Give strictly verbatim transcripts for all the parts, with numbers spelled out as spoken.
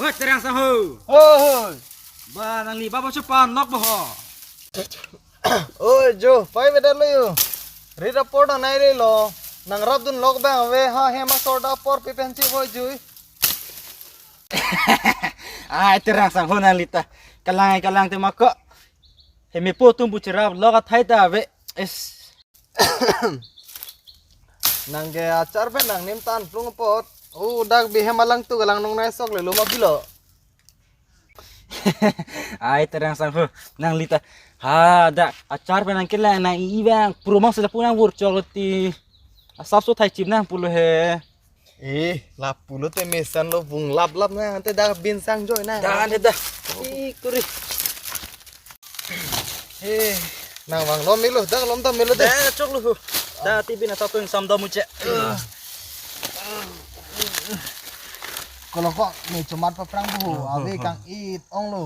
Oi, Terang sangho. Hoi, hoi. Ba, nangli baba chupan lok bo ho. Oi, jo, pai beda lo yo. Rit apor na nai le lo. Nangrapdun lok bang ave ha, hem asor da apor pi pensi hoi jui. Ai, Terang sangho, nangli ta kalang, kalang te mako. Hemepo atum pu cherap lok athai ta ave. Es. Nang ke achar pen nang nim tan plung apot. O dak bi hem alangtum kalang nong nai sok le lo ma pilo. Ai, Terang sangho, nangli ta. Ha, dak achar pen nang kelang nang i bang. Puro mang sila pu nang vur chok ti. Asap so thai chip nang pulo he. Eh, lap pulo te mesan lo vung lap lap nang te dak bin sang joi nang. Dak ante dak. I kuri. Eh, nang vang lo melo, dak lom ta melo de. Dak chok lo. Dak ti bin asap tung sam do muche. Kolo ko ne chomat paprang bu, ave kang-it ong lo.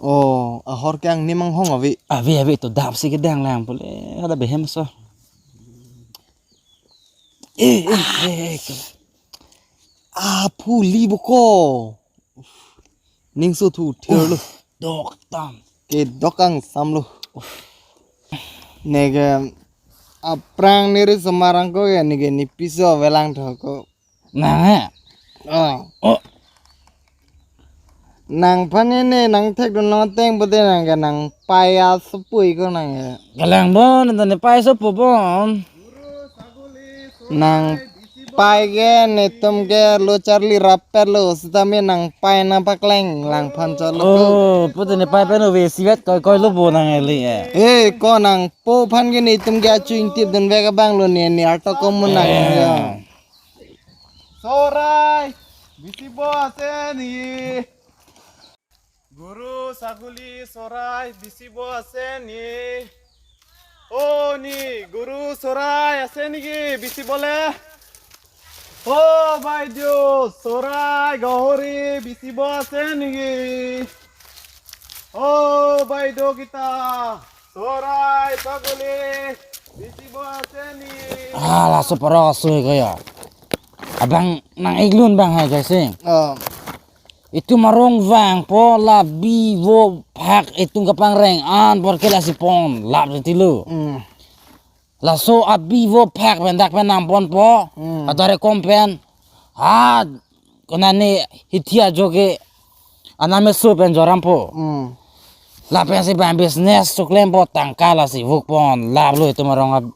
Oh, ahor kang ni manghong ave. Ave, ave, to dap si kedang lang pule. Ada behem so. Eh, eh, eh, eh. Ah, puli buko. Ning so thu thir lo. Dok tam. Ke dok kang sam lo. Neke aphrang neri semarang ko ya neke ni piso velang tho ko. Nang he. Oh. Oh. Nang phan ne nang thekdun nang teng pute nang ke nang pai asopui ko nang ke. Galang bon, tane pai sopo bon. Nang pai ke netum ke lo charli rapet lo sitame nang pai nang pakleng lang phan chot lo ko. Oh, pute ne pai pen ove sivet koi koi lo bo nang eli eh. Eh, ko nang po phan ke netum ke achu ingtip dun vek abang lo ne ne arto ko mun nang ya. Sorai, bisi bo ase ni. Guru saguli sorai, bisi bo ase ni. O ni, guru sorai ase niki, bisi bo le. O baidio, sorai gahori, bisi bo ase niki. O baidio kita. Sorai saguli, bisi bo ase ni. Ah, laso parok aso ko ya. Abang nang iklun bang hai kaise. Oh. Itum arong vangpo la bi vo phak itum kapangreng an apor ke lasi pon lap de tilo. Hmm. Laso abi vo phak pen dak pen nangponpo. Hmm. Adore kom pen. Ha, konane hithia joke anameso pen jorampo. Hmm. Lapen si bang business choklempo tangka lasi vukpon laplo itum arong ab,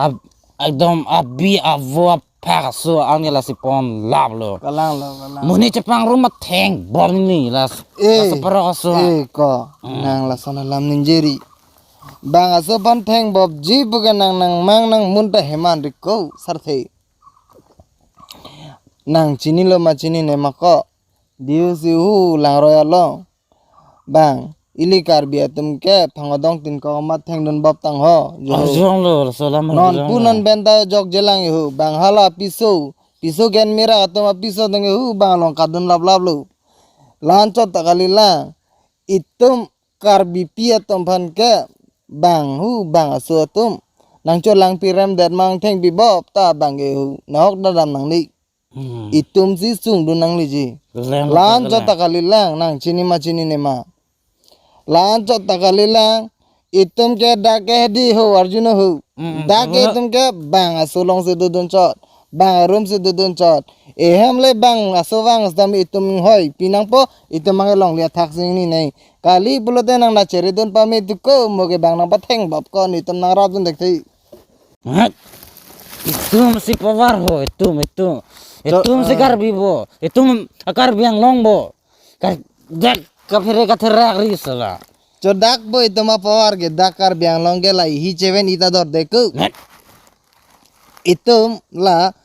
ab, ekdom abi avo aphak aso ang lasi pon laplo. Kalang lo, kalang. Monit chepangrum atheng bor ni las. Eh, laso parok aso. Eh, ko, hmm, nang lason alam ningjeri. Bang aso phan theng bop ji pu ke nang nang mang nang mun ta heman ri ko sarthe. Nang chinilo ma chinine ma ko. Diu si hu langroi along. Bang, ili Karbi atum ke phang adong tin ko ma thengdun bop tang ho. Jo. Arjong lo, salam non arjong pu lo. Non pen ta jok jelang hu. Bang hala piso. Piso gen mira atum apiso deng hu bang along kadun lap lap lo. Lan chot ta kali lang. Itum Karbipi atum aphan ke bang hu bang aso atum nangcholang pirem det mang thengpi bop ta bang ke hu nahok dadam nangli. Hmm. Itum si sungdun nangli ji. Leng lan leng chot ta kali lang nang chini ma chinine ma. Lan chot ta kali lang itum ke dak ke di ho arjuno ho. Hmm, dak ke betul. Itum ke bang aso along si dodun chot. Bang arum si dodun chot. Ehem le bang aso vang stam itum hoi pinangpo itum mang longle athak sing ni nai. Kali pulote nang na cheredun pame tu ko mo ke bang nang patheng bop ko netum nangrapdun thekthe. Ngat. Itum si power ho, itum, itum. Cho-, itum si ah. Karbi bo, itum a Karbi Anglong bo. Ka-, dak kaphere katherak ri sala. Cho dak bo itum a power ke dak Karbi Anglong ke la ihi cheven ita dorde ko. Ngat. Itum la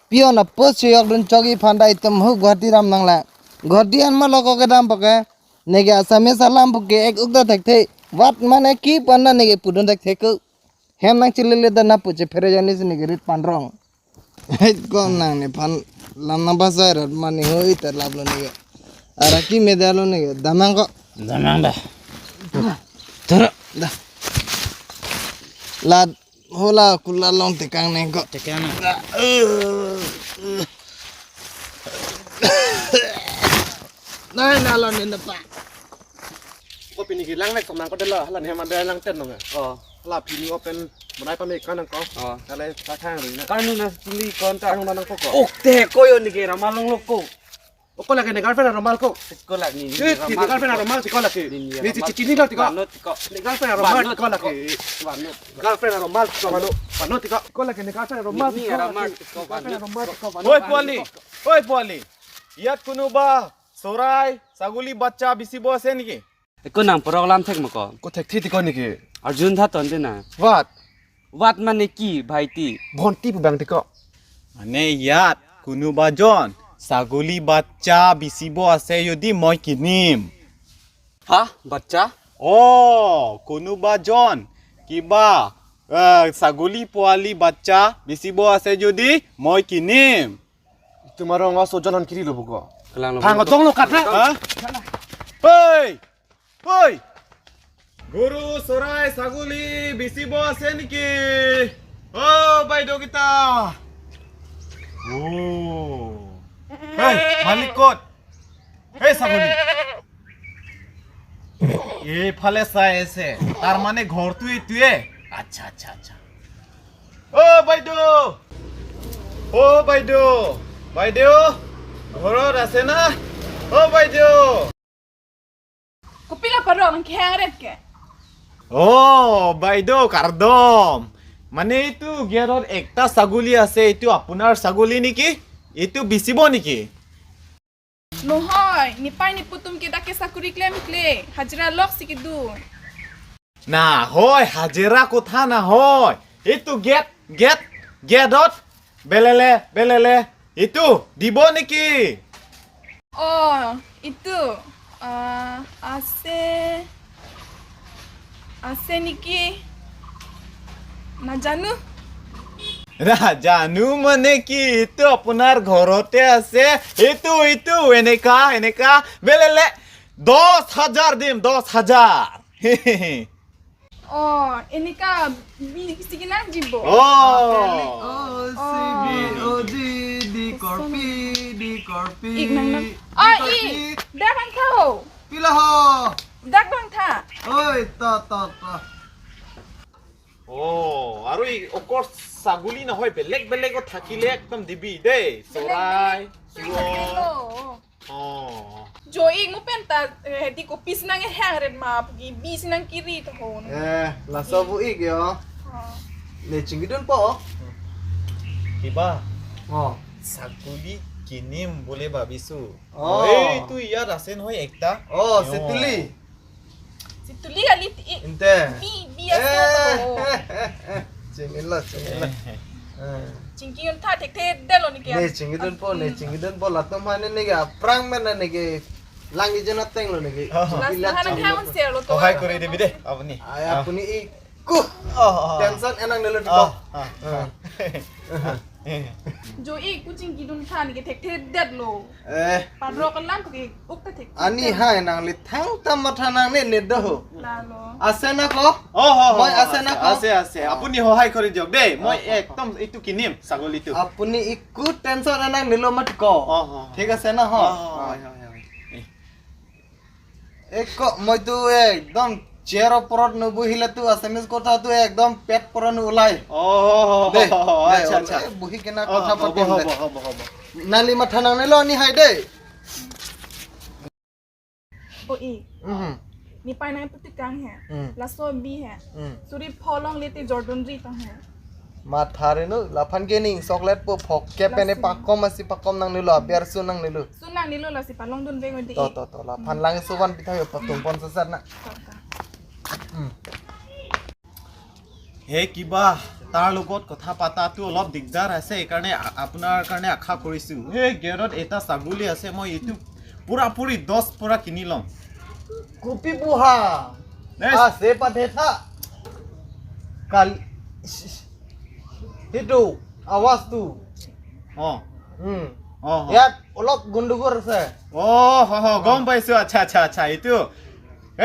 pion a post cheyok dun chogi phanda itum hu Guwahati ram nang la. Guwahati an ma loko kedam poke. Neke Assamese alam poke ek ukda thekthe. Vat mane ki panda neke pudun thekthe ko. Hem nang chilele dana puche phere jani si neke rit panrong. Hei ko nang nephan lam nang pasai rat mane ho ita laplo neke. Ara ki medalo neke. Damang ko. Damang da. Tara. Da. Lad. Hola kula long tekang neng ko. Tekang neng. Ah, eh, eh. Nai, nalo ne napa. Ko pini ki lang nek somang ko dela, hala ne mande lang ten nong. Oh. Hala pini ko pen menai pame kan nang ko. Oh. Kale ta thang ri na. Karnu na sili konta. Karnu na nang ko ko. Ok te ko yo ni ke ramal long lo ko. Ko lake ne girlfriend aromal ko. Ko lake ni. Ni girlfriend aromal ko lake. Ni chichi ni lo ko. Banot ko. Ne girlfriend aromal ko lake. Banot. Girlfriend aromal ko banot. Banot ko. Ko lake ne girlfriend aromal ko. Ni aromal ko banot. Oi, puali. Oi, puali. Yat kunuba sorai saguli bachcha bisibo ase niki? Eko nang porok lam thek mako. Ko thek thi tiko niki? Arjun tha ton de na. What? What mane ki, bhai ti? Bhonti pu bang tiko. Mane yat kunuba jon saguli bachcha bisibo ase jodi moi kinim. Ha? Bachcha? Oh, kunuba jon kiba eh, saguli puali bachcha bisibo ase jodi moi kinim. Tomorrow ngo sojon hon kiri lo buko. Kelang lo. Phang jong lo kat na. Ha? Hei! Hei! Guru sorai saguli bisibo ase niki? Oh, baideo kita. Oh. Hei, malik kot. Hei, saguli. Ephale sai ase. Tar mane ghor tu itu e. Acha, acha, acha. অ' বাইদেউ, অ' বাইদেউ, বাইদেউ, ঘৰত আছে না? অ' বাইদেউ। Kopilo parong nang kehang ret ke? অ' বাইদেউ, kardom. মানে এইটো গেটত একটা ছাগলী আছে, এইটো আপোনাৰ ছাগলী নেকি? এইটো বেচিব নেকি? Nohoi, nepei nepo atum ke dak ke sakuri klemkle, hajira lok si kedun. Nahoi, hajira kotha nahoi. এইটো গেট, গেট, গেটত বেলেলে, বেলেলে। এইটো দিব নেকি? Oh, itu, ah, ase, ase niki? Najanu. নাজানো মানে কি, এইটো আপোনাৰ ঘৰতে আছে। এইটো, এইটো, এনেকা, এনেকা। বেলেলে, দহ হাজাৰ দিম, দহ হাজাৰ। Oh, eneka bi si kenangjibo. Oh. Oh, si bi, oh, di, di korpi, di korpi. Ik nang nang. Di oh, korpi. Ik. Dak nang tha ho. Pila ho. Dak nang tha. Oi, ta, ta, ta. Oh, আৰু এই অকল ছাগলী নহয়, বেলেগ বেলেগো থাকিলে একদম দিবি দেই। বেলেগ চৰাই, বেলেগ চুৱৰ। থাকিলেও। Oh. Jo ik mo pen ta, eh, di kopisi nang hang ret ma, pugi bi si nang kiri to ho. Eh, laso bu ik yo. Oh. Ne chingkidunpo. কিবা? Oh. ছাগলী কিনিম বুলি ভাবিছো। Oh. এইটো ইয়াত আছে নহয় একটা। Oh, oh. Situli. Situli kali ti. Inte. Bi, bi aso to. Eh, eh, eh, eh. Chingilo, chingilo. Eh. Eh. Chingkidun tha thekthe detlo niki. Ne chingkidunpo, ne chingkidunpo, latum mane niki aphrang mena niki langji jen ateng lo niki. Oh. Last na hana khan se lo to. সহায় কৰি দিবি দেই আপুনি। Ai, আপুনি i ku. Oh, oh. Tension enangnelo tiko. Oh, oh, oh. Eh. Jo ik ku chingkidun tha niki thekthe detlo. Eh. Parok alam ke ukta thek. Ani hai nangli thangta matha nangne ne do ho. Lalo. Ase na ko? Oh, oh, oh, মই আছে না আছে, কওক? আছে, আছে। অ। আপুনি সহায় কৰি দিয়ক দেই। মই অ, অ, অ। একদম এইটো কিনিম, ছাগলীটো। আপুনি একো টেনচন নাং নিলো মাত ক। অ, অ, অ। ঠিক আছে না, হ? অ, অ, অ। হয়, হয়, হয়। এই। এক ক, মইতো একদম চেয়াৰ ওপৰত নবহিলেতো আছামিজ কথাটো একদম পেট পৰা নোলায়। অ, অ, অ, দে, অ, অ, দে, আচ্ছা, আচ্ছা। এই বহি কিনা অ, কথা হ'ব, পাতিম দে। হ'ব, হ'ব, হ'ব। নালি মাথা নানেলো আনি হাই দেই। O i. Mhm. Ni pai nang putikang he. Mm. Laso bi he. Mm. Suri pholong lete Jordan ri tang he. Matha renu, laphan kening, chocolate po phok ke pene laso pakom asi pakom nang nilo, biar su nang nilo. Su nang nilo lasi palong dun bego di. To, to, to, laphan lang suwan pitha yo patung pon sasar na. To, to. Mm. He kiba, তাৰ লগত কথা পাতাটো অলপ দিগদাৰ আছে, এইকাৰণে আ-, আপোনাৰ কাৰণে আশা কৰিছো। হে, গেটত এটা ছাগলী আছে, মই এইটো পুৰাপুৰি দহ পৰা কিনি ল'ম। Kopi buha. Yes. Ase pathe tha. Kal-, সেইটো আৱাজটো। অ। উম। অ, অ। ইয়াত অলপ গণ্ডগোল আছে। অ, হ, হ, গম পাইছো। আচ্ছা, আচ্ছা, আচ্ছা, এইটো।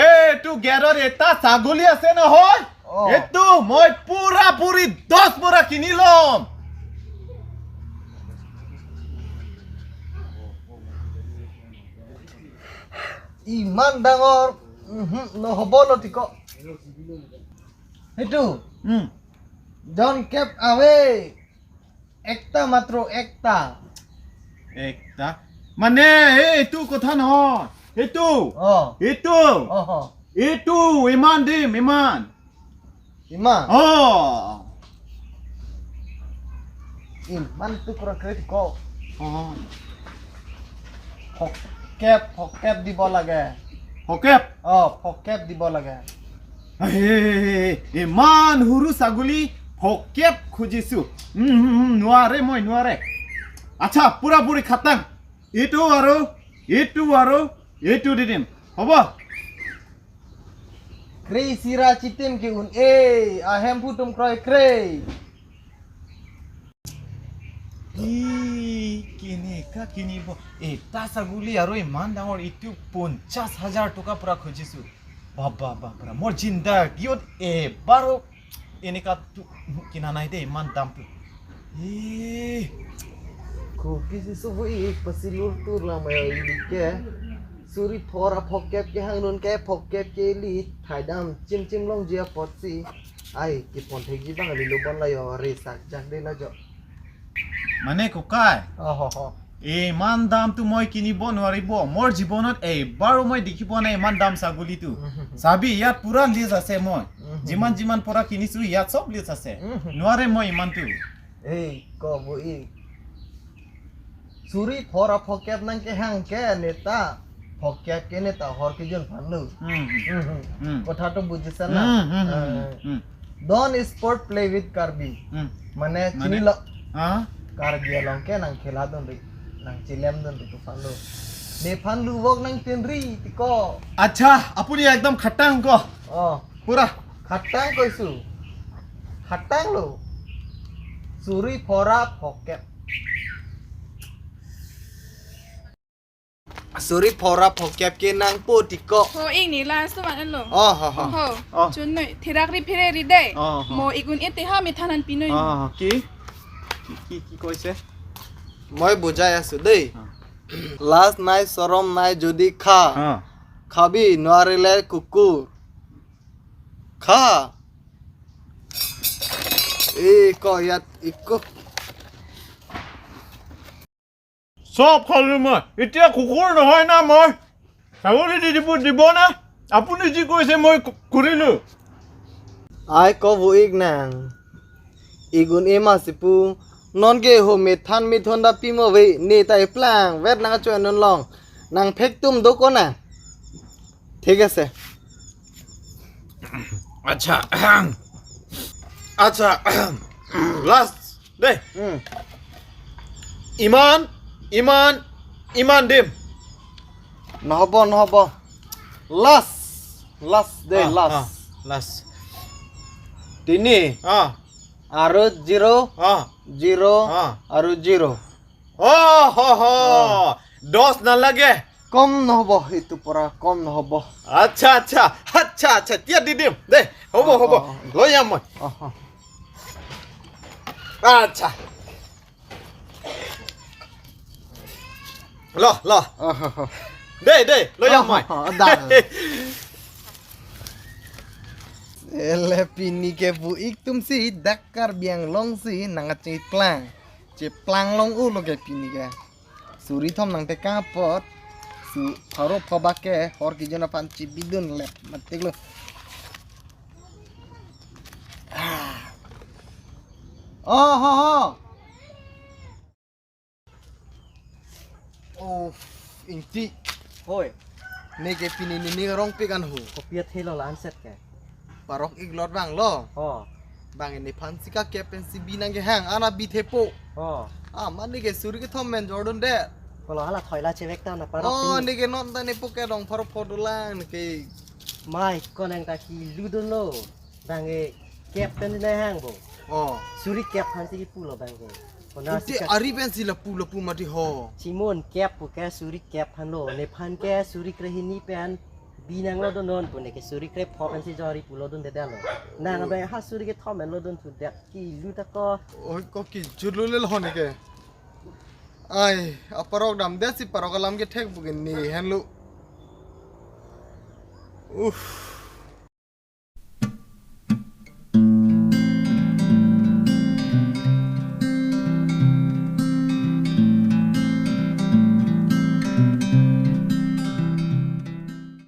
এইটো গেটত এটা ছাগলী আছে নহয়? অ। এইটো মই পুৰা পুৰি দহ পৰা কিনি ল'ম। ইমান ডাঙৰ, উহু, নহ'ব লতিক। সেইটো। উম। জন কেপ আৱে। একটা মাত্র একটা। একটা? মানে, এই, এইটো কথা নহয়। এইটো। অ। এইটো। অ, অ। এইটো, ইমান দিম, ইমান। ইমান? অ। ইমান টুকুৰা কৰি ক। অ। ফকেপ, ফকেপ দিব লাগে। ফকেপ? অ, ফকেপ দিব লাগে। এই, এই, এই, এই, ইমান সৰু ছাগলী ফকেপ খুজিছো। উম, উম, উম, নোৱাৰে মই, নোৱাৰে। আচ্ছা, পুৰা পুৰি খাটাং। এইটো আৰু, এইটো আৰু, এইটো দি দিম। হ'ব? Krei sira chitim ke un e, ahem phutum kroi krei. Ih, kini ka kini bo. Eta saguli aro iman dangor itu ponchas hajar toka pura khujisu. Baba, baba, baba. Mor jindagi ot e baro ini ka tu kina nai de iman dam tu. Ih. Kopi si subu ik pasilur tur lamaya ili ke. Suri phora phokep ke hangnun ke phokep ke ili thaidam chim chim longji apotsi. Ai, kipon thekji bang ali lubon layo resak jak de lajo. Mane kokai. Oho ho. Iman dam tu moi kini bon wari bo. Mor jibonot e baro moi dikhi bon iman dam saguli tu. Mhm. Sabi yat pura lis ase moi. Mhm. Jiman jiman pura kini suri yat sob lis ase. Mhm. Nuare moi iman tu. Ei, ko bo i. Suri phora phokep nang kehang ke neta. Phokep ke neta hor kejun phan lo. Hmm. Mhm. Hmm. Kotha to bujisa na. Hmm, hmm, hmm, Eh, hmm, hmm. Don't sport play with Karbi. Hmm. Mane Mane? Chini lo. Ah? Karbi along ke nang khela don ri. Nang chilem don ri ko phan lo. Ne phan lo wok nang tin ri tiko. Acha, apuni ekdom khatang ko. Oh. Pura. Khatang koisu. Khatang lo. Suri phora phokep. Suri phora phokep ke nangpo tiko. Ho, ingni la suman lo. Oh, ho, ho. Ho. Oh. Chun noi, thirak ri phere ri dei. Oh, ho. Mo igun ete ha mi thanan pinoi. Oh, ki? Ki, ki, ki koise? Moi bujai asu dei. Ah. Last night sorom nai jodi kha. Ah. Khabi nuarile kukur. Kha. Iko yat iko. চব খালো মই। এতিয়া কুকুৰ নহয় না মই। ছাগলী দি দিব, দিব না? আপুনি যি কৈছে মই কু-, কৰিলো। Ai ko bu ik nang. Igun ema sipu. Non ke ho methan methon da pimo ve. Ne ta eplang. Vet nang chuen non long. Nang phek tum do ko na. ঠিক আছে। আচ্ছা। আচ্ছা। লাষ্ট দেই। উম। ইমান, ইমান, ইমান দিম। নহ'ব, নহ'ব। লাষ্ট, লাষ্ট দেই, অ, লাষ্ট। অ, লাষ্ট। তিনি। অ। আৰু জিৰ', অ। জিৰ', অ। আৰু জিৰ'। অ, হ, হ। অ। দহ নালাগে। কম নহ'ব, এইটো পৰা কম নহ'ব। আচ্ছা, আচ্ছা, আচ্ছা, আচ্ছা, এতিয়া দি দিম দেই। হ'ব, অ, হ'ব। অ, অ। লৈ যাম মই। অ, অ। আচ্ছা। ল, ল। অ, অ, অ। দেই, দেই, লৈ যাম মই। অ, অ, দা। Ele pini ke bu ik tum si dak Karbi Anglong si nang cheplang. Cheplang long-o lo ke pini ke. Suri thom nangtekang apot. Su pharo pho bak ke hor kejun aphan chibidun lep matik lo. Ah. Oh, ho, ho. Oh, Ingti. Hoi. Ne ke pini ne ne rong pe kan ho. Kopi athelo la anset ke. Parok ik lot bang lo. Ho. Bang nephan si kakep pen si bi nang kehang, ana bi thepo. Ho. Ah, mane ke suri kethom men jordon de. Kolo hala thoila chevek ta na parok. Oh, pini. Ne ke non ta ne po ke dong pharo pho dolang ne ke. Mai ko nang ta kilu dun lo. Bang e kep pen ne hang bo. Oh. Suri kep han si kipu lo bang e. Kona Inte si ka- ari pen si lapu lapu mati ho. Chimon kep pu ke suri kep han lo. Nephan ke suri krehini pen bi nang lo don non pu ne ke suri krepho pen si jori pulo dun de lo. Nang Oh. bang ha suri kethom men lo dun thu de kilu ta ko. Oi ko kejut lo le lo ne ke. Ai, aparok damdet si parok alam kethek bu ke ne henlo. Uff.